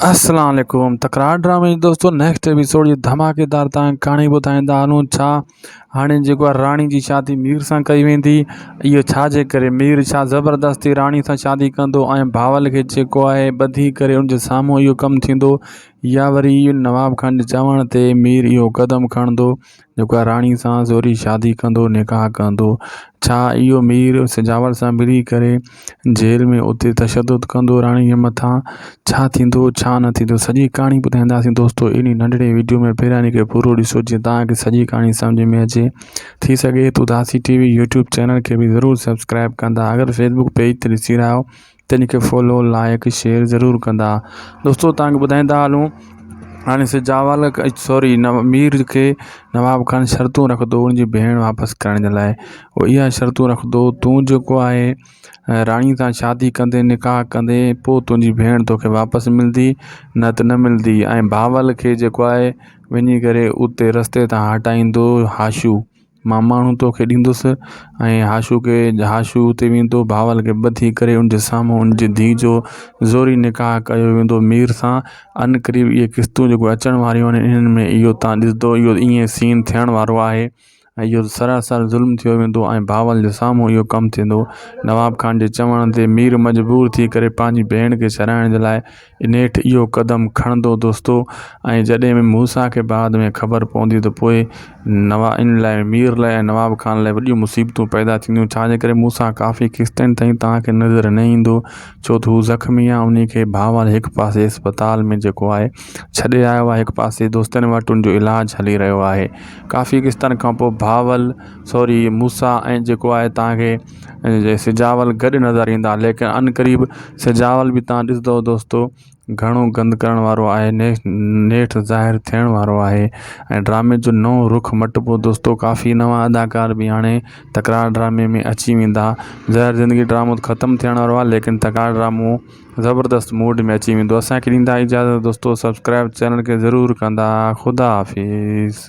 السلام عليڪم تڪرار ڊرامي جي دوستو نيڪسٽ ايپيسوڊ جي ڌماڪيدار تان ڪھاڻي ٻڌائيندا ھلون ڇا ھاڻي جيڪو آ راڻي جي شادي مير سان ڪئي ويندي اھو ڇا جي ڪري مير ڇا زبردستي راڻي سان شادي ڪندو ۽ بھاول کي جيڪو آھي ٻڌي ڪري ان جي سامھون اھو ڪم ٿيندو يا وري نواب خان جي چوڻ تي مير اھو قدم کڻندو جيڪو آهي راڻي سان زوري شادي ڪندو نڪاح ڪندو ڇا اهو مير سجاول سان ملي ڪري جيل ۾ اتي تشدد ڪندو راڻي جي مٿان ڇا ٿيندو ڇا نه ٿيندو سڄي ڪهاڻي ٻڌائينداسين دوستو انهي ننڍڙي ويڊيو ۾ پهريان ان کي پورو ڏسو جيئن توهان کي سڄي ڪهاڻي سمجهه ۾ اچي ٿي سگهي ته اداسي ٽي وي يوٽيوب چينل کي به ضرور سبسڪرائب ڪندا اگر فيسبوڪ پيج تي ڏسي رهيا آهيو تن کي فالو لائڪ شيئر ضرور ڪندا دوستو تان کي ٻڌائيندا هلون هاڻي سجاول سوري مير کي نواب خان شرطون رکندو ان جي ڀيڻ واپس ڪرڻ جي لاء هو اها شرطون رکندو تون جيڪو آهي راڻي سان شادي ڪندي نڪاح ڪندي پوء تنهنجي ڀيڻ توکي واپس ملندي نه ته نه ملندي ۽ بهاول کي جيڪو آهي وڃي ڪري اتي رستي تان هٽائيندو هاشو مان ماڻهو توکي ڏيندس ۽ هاشو کي هاشو اتي ويندو بهاول کي ٻڌي ڪري ان جي سامهون ان جي ڌيء جو زوري نڪاح ڪيو ويندو مير سان عنقريب اهي قسطون جيڪو اچڻ واريون آهن انهن ۾ اهو تان ڏسندو اهو ائين سين ٿيڻ وارو آهي ۽ اهو سراسر ظلم ٿيو ويندو ۽ بهاول جي سامهون اهو ڪم ٿيندو نواب خان جي چوڻ تي مير مجبور ٿي ڪري پنهنجي ڀيڻ کي ڇڏائڻ جي لاء نيٺ اهو قدم کڻندو دوستو ۽ جڏهن به موسيٰ کي بعد ۾ خبر پوندي ته پوء نوا ان لاء مير لاء ۽ نواب خان لاء وڏيون مصيبتون پيدا ٿينديون ڇا جي ڪري موسيٰ ڪافي قسطن تائين توهان کي نظر نه ايندو ڇو ته هو زخمي آهي انهي کي ڀاء واري هڪ پاسي اسپتال ۾ جيڪو آهي ڇڏي آيو آهي هڪ پاسي دوستن وٽ ان جو علاج هلي رهيو آهي ڪافي قسطن کان پوء بهاول سوري موسيٰ ۽ جيڪو آهي توهان کي ۽ سجاول گڏ نظر ايندا ليڪن عنقريب سجاول به تان ڏسندو دوستو گهڻو گند ڪرڻ وارو آهي نيٺ ظاهر ٿيڻ وارو آهي ۽ ڊرامي جو نئون رخ مٽبو دوستو ڪافي نوان اداڪار به هاڻي تڪرار ڊرامي ۾ اچي ويندا زهر زندگي ڊرامو ختم ٿيڻ وارو آهي ليڪن تڪرار ڊرامو زبردست موڊ ۾ اچي ويندو اسانکي ڏيندا اجازت دوستو سبسڪرائب چينل کي ضرور ڪندا خدا حافظ.